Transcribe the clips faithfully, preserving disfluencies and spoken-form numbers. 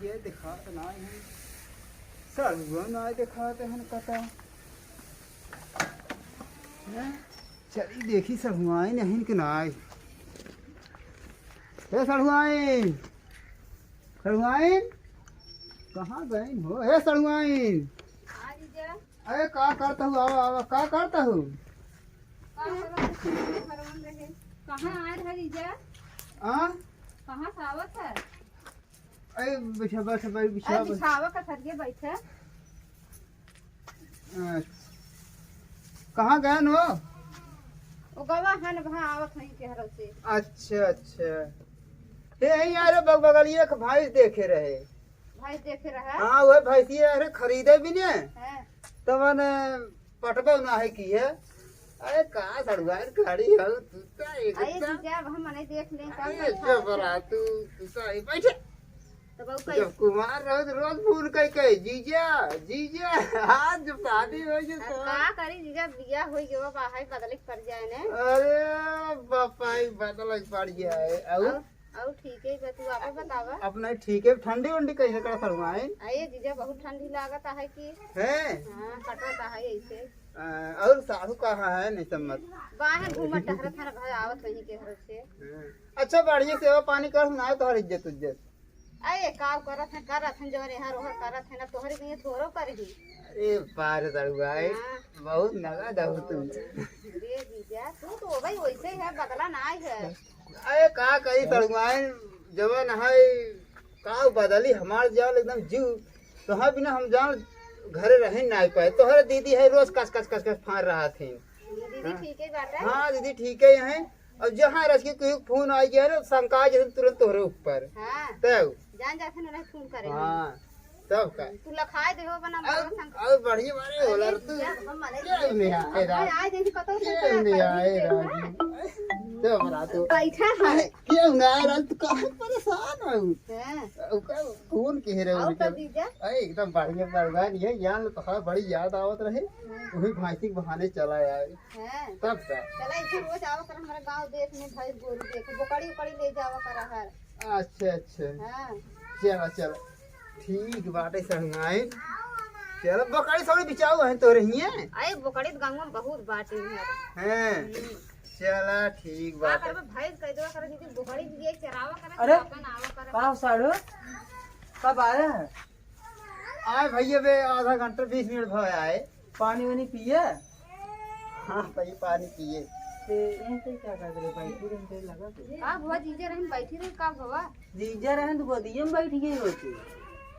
ये दिखात नाहीं है। सड़ुआ नाहीं दिखात है कता। हैं? चली देखी सड़ुआइन अहिन के नाहीं। हे सड़ुआइन, सड़ुआइन, कहाँ गइन हो? हे सड़ुआइन। हाँ जीजा। अरे का करत हू? आवा, आवा, का करत हू? का करत हू? घरवन रहे। कहाँ आए रहे जीजा? हाँ? कहाँ से आवत है? अरे बिछा, बैठ, बैठ, बिछा, अरे बैठ। बिछावा का थरिये बैठे। अच्छा। कहाँ गए हो? वो गवा है न, वहाँ आवत नहीं के हरो से। अच्छा, अच्छा। हे, यहीं यार बग-, बगलिए के भैंस देखे रहे। भैंस देखे रहे? हाँ, वह भैंसिया अरे खरीदे भी ने। हाँ। तवन पटबो ना है की है। अरे का सड़ुआर खड़ी हो, तू तो एक अरे एकदम जीजा, अब हम नहीं देख लें, का अरे करता है? चुप रहा तू, तू तो ही बैठे। तो बहू कही जब कुमार रहो तो रोज फोन कई कई, "जीजा, जीजा।" आज जब शादी हो गई अब तो का करी जीजा, बिया हो गयो, बाहर बदले के पड़ जाए ने। अरे बापा, ई बदले के पड़ जाए। और और, और ठीक है बा, तू आपन बतावा। अपना ठीक है, ठंडी उंडी कैसे कर फरमाए? अरे जीजा, बहुत ठंडी लागत है कि है? हाँ, कटत है ऐसे। आ, और साढ़ू कहाँ है, नहीं समझ। बाहर घूमत टहरत है, घर आवत नहीं के घर से। हाँ। अच्छा, बढ़िया सेवा पानी कर, ना तोहर इज्जत उज्जत। अरे, का करत है, करत है, जवन यहाँ रोहर करत है ना, तोहरे के लिए थोड़ो कर ही। अरे, पार सड़ुआ है, हाँ। बहुत नगद हो तुम। रे जीजा, तू तो भाई वैसे ही है, बदला ना है। अरे, का कही सड़ुआइन, जवन है, का बदली हमार जान एकदम जीव, तोहर बिना हम जान घरे रहे ना पाए। तोहरे दीदी है, रोज कस, कस, कस, कस फाड़ रहा थी। दीदी हाँ। ठीक है बात है। हाँ, दीदी ठीक है हैं। अब जहाँ रस के कोई फोन आ गया ना, शंका जैसे तुरंत तोहरे ऊपर। हाँ। तब। जान जाते ना उन्हें फोन करे। हाँ। तब का? तू लखाए दे हो बना अब, मरवा संग। अब बढ़िया मारे होला अरे तू। यार, हम मारे क्या नहीं आए हम राज? आए जैसे कतौ से क्या तेरा नहीं आए करनी राज? है। तो बना तो। बैठा है। अरे, क्यों ना आए राज? तू काहे परेशान है? हैं? अब का, कौन कह रहे हो और उनके? कर दीजिए। अरे, एकदम बढ़िया, बढ़िया, ये यार तो हाँ, बड़ी याद आवत रहे। हम्म। वही भैंसी के बहाने चला आए। हैं? तब का? चला, इसे रोज आवा कर हमारे गाँव देख में भैंस गोरू देख, बोकड़ी उकड़ी ले जावा कर हर। अच्छा, अच्छा। हाँ। चला, चला। ठीक बाटे, संगाइन। चला, बकरी सगरी बिचाऊ है तोरे हिये? अरे, बकरी तो गाँव में बहुत बाटे हैं। हैं। हम्म। चला, ठीक का बाटे। करबे, भैंस कह देवा करे, दीदी, बकरी भी एक चरावा करे, अरे, तो अपन आवा करे। का साढ़ू? कब आया है? आए भैया बे, आधा घंटा, बीस मिनट भर आए। पानी वानी पिए? हाँ, पही पानी पिए। ते यहीं पे क्या कर रहे? बैठी रहे, लगा के। का भवा, जीजा रहन बैठी रहे, का भवा? जीजा रहन तो गोदिये में बैठ गई होती।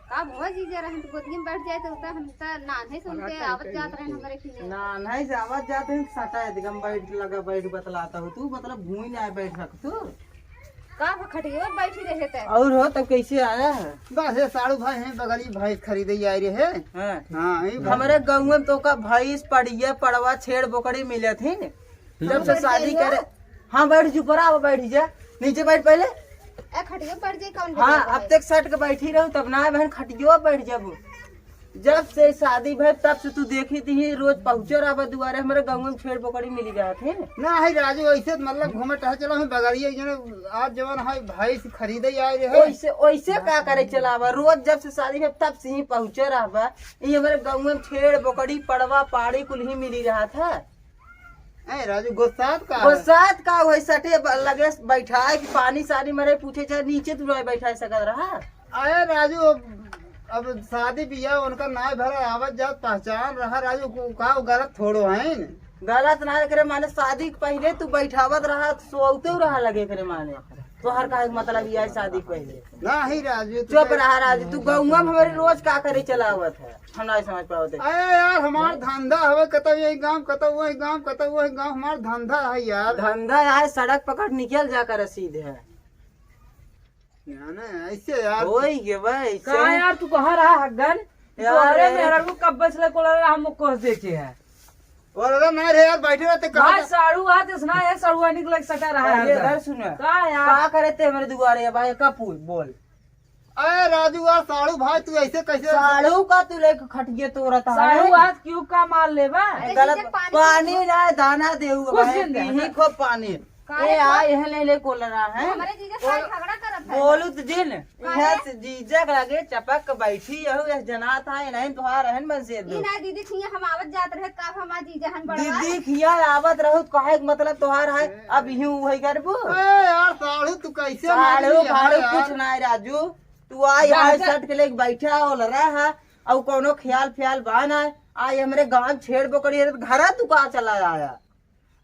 का भवा, जीजा रहन तो गोदिये में बैठ जाए तो होता, हम तो नान्हे से उनके आवत जात रहे हमारे किने। नान्हे से आवत जात रहे, सटा एकदम बैठ लगा, बैठ बतलाता हो तू, मतलब भूमि ना बैठ सकतू। का भ-, खटियो बैठी रहे ते? और हो, तब कैसे आया है? बस ये साढ़ू भाई हैं, बगली भैंस खरीदे ही आए रहे। हाँ। हाँ, यही बात। हमारे गाँव में तो का भैंस, पड़िया, पड़वा, छेड़, बोकड़ी मिले थे। जब से शादी करे, हाँ, बैठ जा, ऊपर आओ, बैठ जा, नीचे बैठ पहले। ए, खटियो पर जे कौन हाँ, अब तक सट के बैठी रहू, तब ना बहन, खटियो बैठ जाबू। जब से शादी भय, तब से तू देखी थी, रोज पहुँचे रहबा दुआरे, हमारे गाँव में छेड़ बोकड़ी मिली जात है। ना है राजू, ऐसे तो मतलब घूमे टहल चला, हम बगलिए जने आज जवन है भाई से खरीदे ही आए रहे। ओइसे, ओइसे का करे चलावा, रोज जब से शादी भय, तब से ही पहुँचे रहबा। ये हमारे गाँव में छेड़ बोकड़ी, पड़वा, पाड़ी कुल ही मिली रहत है। ए राजू, गुस्सात का है? गुस्सात का होई, सटे ब-, लगे बैठाए कि पानी सानी मरे पूछे, चाहे नीचे तू रहे बैठाए सकत रहा। अरे राजू, अब, अब शादी बियाह उनका नाय भरा, आवत जात पहचान रहा राजू, को-, का वो गलत थोड़ो है न? गलत ना करे माने शादी के पहले तू बैठावत रहा, सोवते रहा लगे करे माने। तोहर का एक मतलब ये है शादी के पहले। नहीं राजू, तू चुप तो रहा राजू, तू गौवा में हमारी रोज का करे चलावत है, हम नहीं समझ पावत है। अरे यार, हमार धंधा हवे, कतौ यही गांव, कतौ वही गांव, कतौ वही गांव, हमार धंधा है यार। धंधा है, सड़क पकड़ निकल जा कर सीधे। ना, ना, ऐसे यार। होई गे भाई, का सही। यार, तू कहाँ रहा हग्गन? यार, तोहरे ए- मेहरारू कब बचले कोला रहा, हम कोस देखे है। और अगर ना रे यार, बैठे रहते कहाँ भाई, जा- साड़ू आते सुना है, साड़ू आने के लग सटा रहा है अरे, हग्गन। इधर सुन। का यार? का करे ते हमारे दुआरे है भाई, का पूछ, बोल। अरे राजू, आ साड़ू भाई, तू ऐसे कैसे? साड़ू का तू लेके खटिए तोरत है? साड़ू आज क्यों का मार लेबा? अरे गलत जीजा, पानी पानी पियो। लाए, दाना देऊ कुछ भाई, दिन दे। पीही खूब पानी। काहे ए, आ, पर? एहन ले, ले कोलरा है। हमरे जीजा साथ बोल-, झगड़ा करत है। बोलू त जिन। काहे? इहाँ से जीजा के लगे चपक के बैठी यहू, यह जनात है, नहीं तोहार रहन बन से ई दो। ना दीदी खिया हम आवत जात रहे, का हमार जीजा हन बड़वा? दीदी खिया आवत रहू त काहे के मतलब तोहार है, अब यूं वही करबू? ए यार, साढ़ू तू कैसे साढ़ू मारी है फाड़ू यार? कुछ ना है राजू, तू आई जा, आई जा। सट के लेके बैठा हो लरा है, और कोनो ख्याल फ्याल बा ना, आई हमरे गांव छेड़ बोकड़ी है, तो घरा तू का चला आया?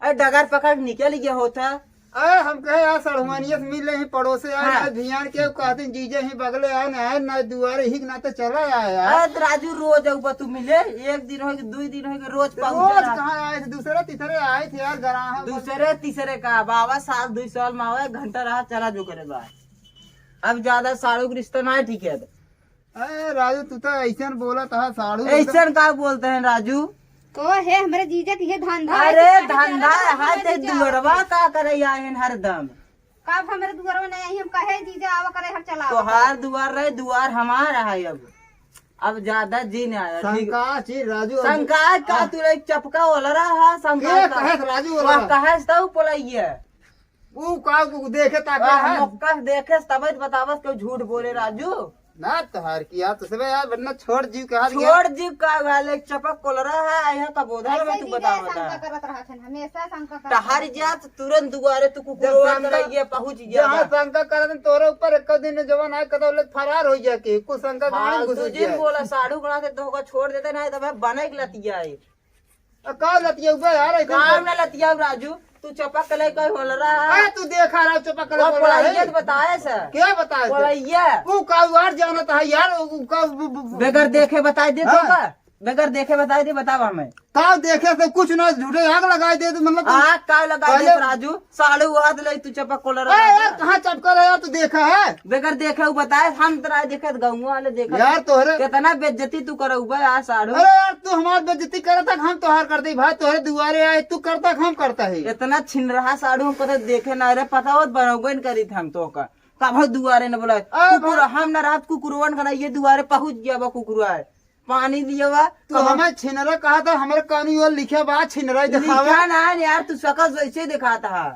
अरे डगर पकड़ के निकल गया होता। अरे हम कहे यार, सड़हुआनिया से मिल रही पड़ोसे यार, हाँ। ना भियान के कहते जीजे ही बगले आए ना, आए ना दुआरे ही ना तो चला आया यार। अरे तो राजू रोज आऊ बा तू मिले, एक दिन हो गए, दो दिन हो गए, रोज रोज पहुंच रहा। कहाँ आए थे? दूसरे तीसरे आए थे यार, गराह दूसरे तीसरे का बाबा साल दो साल में आवे, घंटा रहा चला जो करे बा। अब ज्यादा साड़ू के रिश्ता ना ठीक है। अरे राजू, तू तो ऐसन बोलत हा, साड़ू एकदम। ऐसन का बोलते हैं राजू? को है हमरे जीजा के ये धंधा है, अरे तू काहे धंधा चला है, हमें ते जीजा दुअरवा आवत है। का करे आए हैं हरदम? कब हमरे दुअरवा नहीं आई, हम कहे जीजा आवा करे, हम चला आवा तोहार करे। दुआर रहे, दुआर हमार है अब। अब ज्यादा जी ना आया, ठीक? शंका छी राजू, अब शंका का हाँ। तू एक चपका वाला रहा, शंका के का? कहे राजू वाला? वह कहे से तब बोलाइए। ऊ का, ऊ देखे ताके वाह, है? मौका देखे से तबे तो बतावस, क्यों झूठ बोले राजू? ना तोहार की यार, तो सबे यार, वरना छोड़ जीव के हाथ गया। छोड़ जीव का वाले चपक कोलरा है, यहाँ का बोधा ऐसे में तू जीजा बता, शंका बता। करत रहत हन, हमेशा शंका करत टहर रहत हन। जात तुरंत दुआरे तू जब कुकुरवा शंका, तरह ये पहुँच गया जहाँ बा। शंका करत हन, तोरे ऊपर एक दिन जवान आए, कदम ले फरार हो गया कि कुछ शंका हाँ, गाड़ी में घुस तू जिन गया। बोला, साढ़ू गणा से तो होगा छोड़ देते, नहीं तो भाई बने के लतिया है। आ, का लतियउबे यार, ऐसे काम बोल- ना लतियाउ राजू, तू चपक के लइके होलरा। अरे तू देखा रहा चपक के वो होलरा है। पोलैया तो बताए से। क्या बताए से? पोलैया। वो का यार जानत है यार, वो का, वो, वो, वो, बेगर देखे बताए दे हाँ। तो का? बेगर देखे बताए दे, बतावा हमें। का देखे से कुछ ना, झूठे आग लगाए दे तो मतलब तू आग का लगाए दे पहले राजू? साढ़ू हाथ ले तू चपक कोलर ए, यार, कहाँ चपका रहा यार, तू देखा है? बेगर देखे उ बताए, हम तोरा देखे त गौवा वाले देखा। यार, तोहरे कितना बेइज्जती तू करउबे आ साढ़ू। अरे यार, तू हमार बेइज्जती करता, हम तोहार कर दे भाई, तोहरे दुआरे आए, तू करता, हम करता है। इतना छिनरहा साढ़ू हम कदे देखे ना रे, पता होत बनउबे न करीत हम तो का। कभो दुआरे न बोला। अरे कुकुर, भाई। हम ना रहत कुकुरवन का ना, ये दुआरे पहुँच गया बा कुकुरवा है। पानी दिया बा, तू कभो हमें छिनरा कहा था, हमारे कानून लिखे बा, छिनरा ही दिखावा। लिखा ना यार, तू सकल ऐसे दिखाता है।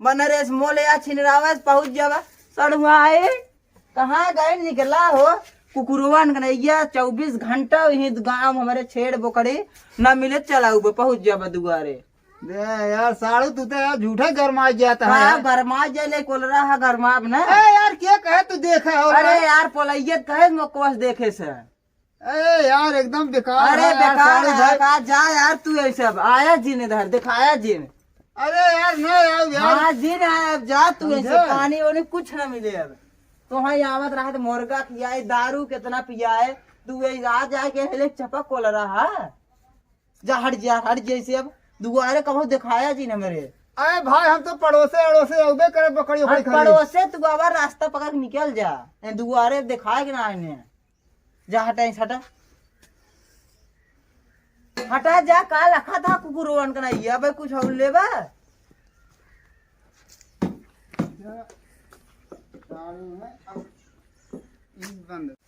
बनरेस मोले या छिनरावस पहुँच जावा। सड़ुआ है, कहाँ गए निकला हो? कुकुरवन कन्हैया चउबीस घंटा यही गाँव हमरे छेड़ बोकड़े न मिले, चलाऊ बे पहुँच जावा दुआरे। दे यार साढ़ू, तू तो यार झूठा गरमाई जाता है हाँ, यार। गरमा जाले कोलरा है गरमाब ना। ए यार, क्या कहे तू देखा हो अरे यार? यार, पोलैया कहे मोकवस देखे से। अरे यार, एकदम बेकार अरे है यार, बेकार साढ़ू है भाई। का? जा यार, तू ऐसे अब आया जिन इधर, दिखाया जिन। अरे यार, ना यार, यार। हाँ, जिन है, अब जा तू ऐसे, समझे? पानी वानी कुछ ना मिले अब। तो हाँ, यहाँ आवत रहा तो मुर्गा खियाए, दारू कितना पियाए, तू ये आ जाके हेले चपक कोलरा है। जा हट जा, हट जा ऐसे अब। दुआरे कबो दिखाया जिन हमरे। अरे भाई, हम तो पड़ोसे अड़ोसे अउबे करे, बकरी हम उकरी खाली। पड़ोसे तू आवा, रास्ता पकड़ के निकल जा। ए, दुआरे दिखाए के ना आने। जा हटा, इस हटा। हटा जा, का लखा था कुकुरवन का ना, ये अबे कुछ और लेबा?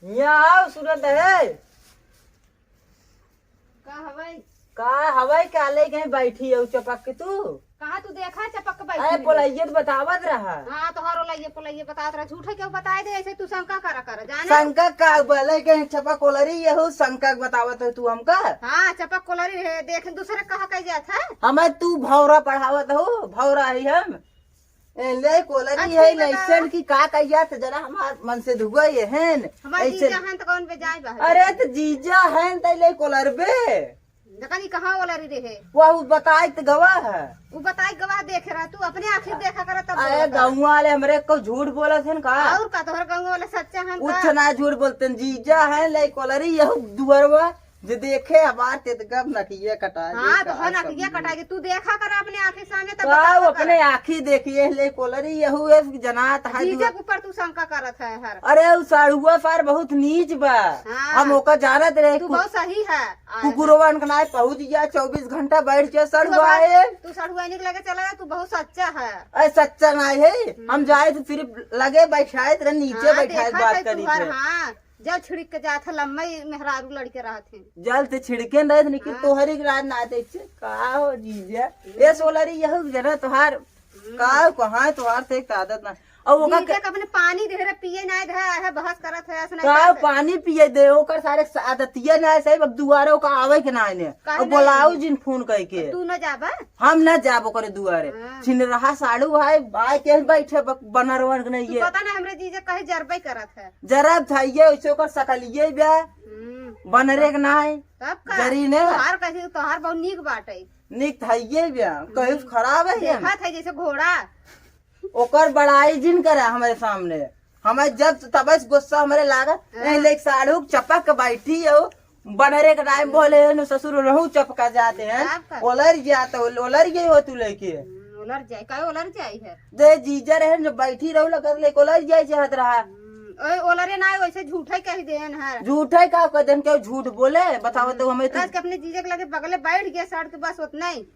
हियाँ आओ, सुनत है। का हवई? का हवई, का ले गए बैठी हो चपक के तू? कहाँ तू देखा चपक के बैठी अरे, है? पोलैया तो बतावत रहा। हाँ, तोहर ओलैया पोलैया बतावत रहा। झूठे क्यों बताए दे, ऐसे तू शंका करा कर, जाने? शंका का बोले के चपक कोलरी ये हो, शंका के बतावत हो तू हमका? हाँ, चपक कोलरी है, देख दूसरे कहा कह जात है। हमें तू भौरा पढ़ावत हो, भौरा है हम। ए, ले कोलरी अच्छा, है, बता। लइसन की का कह जात जना हमार मन से धुआ ये है न। हमार ऐसे जीजा हैं तो कौन बेजाय बा? अरे तो जीजा हैं तो ले कोलर बे। देखा नहीं कहाँ वाला री रहे। वो उ बताए त गवाह है। उ बताए गवाह देखे रहा, तू अपने आँखी देखा करा तब अरे बोला करा। गौवा वाले हमरे को झूठ बोलत हन का? और का तोहर गौवा वाले सच्चा हन कुछ का? ना झूठ बोलते हैं, जीजा है ले कोलरी यहू दुअरवा जे देखे हमार ते त गब नकिया कटा हाँ, दे, तो का है नकिया समझी? कटा के तू देखा करा अपने आँखी सामने तब का बतावा वो अपने करा। आँखी देखिए ले कोलरी यहू एक जनात है जीजा दुअर के ऊपर तू शंका करत है हर। अरे उ साढ़ुआ सार बहुत नीच बा। हाँ। हम ओका जानत रहे तू कु-, बहुत सही है। कुकुरवन के नाय पहुँच गया, चउबीस घंटा बैठ के तू सड़ुआ हमार, है। तू सड़ुआ इन्हीं के लगे चला जा, तू बहुत सच्चा है। अरे सच्चा नाय है, हम्म। हम जाए तो सिर्फ लगे बैठाए तेरे नीचे हाँ, बैठाए देखा बात था करी तुहर, थे। हाँ। जल छिड़क के जात है, लम्बा ही मेहरारू लड़के रहत हैं। जल ते छिड़के न रहे, लेकिन हाँ। तोहरे के राज ना देख छे। का हो जीजा? ये सोलरी यहू जना तोहार। हम्म। का कहाँ तोहार से एक आदत ना। और ओका जीजा के अपने पानी दे रहे, पिए ना दे, है बहस करत है, ऐसा नहीं का करत है। पानी पिए दे, ओकर सारे आदतिया ना है सही, अब दुआरे ओका आवे के ना है ने। काहे अब नहीं बोलाओ आई? जिन फोन करके। तू ना जाबा? हम ना जाब ओकरे दुआरे। हाँ। छिनरहा साड़ू है, भाई के बैठे बक-, बनरवन के नहीं तू है। पता ना हमरे जीजा कहे जरबे करत है। जरब था ये, ओइसे ओकर सकलिए बा। हम्म। बनरे के ना है। तब का? जरी ने। तोहार कहे, तोहार बहुत नीक बाटे। नीक था ये बा। कहीं हम्म। खराब है ये? देखत है जैसे घोड़ा। ओकर बड़ाई जिन करे हमरे सामने। हमें जब तबस गुस्सा हमरे लागत, हाँ। ए, लेक साड़ू चपक के बैठी हो, बनरे के नाई बोले है, न ससुर रहू चपका जाते हैं। आपका? ओलर जात हो, ओलर गए हो तू लेके। हम्म, ओलर जाए, काहे ओलर जाए है? दे जीजा रहे न बैठी रहू लगत लेके ओलर जाए चाहत रहा। हम्म, ओए, ओलरे ना, वैसे झूठे कह देन हर। झूठे का कह देन, केहू झूठ बोले? बताओ तो हम्म, हमें तू। रात के अपने जीजा के लगे बगले बैठ गया सड़ के, बस उतना ही।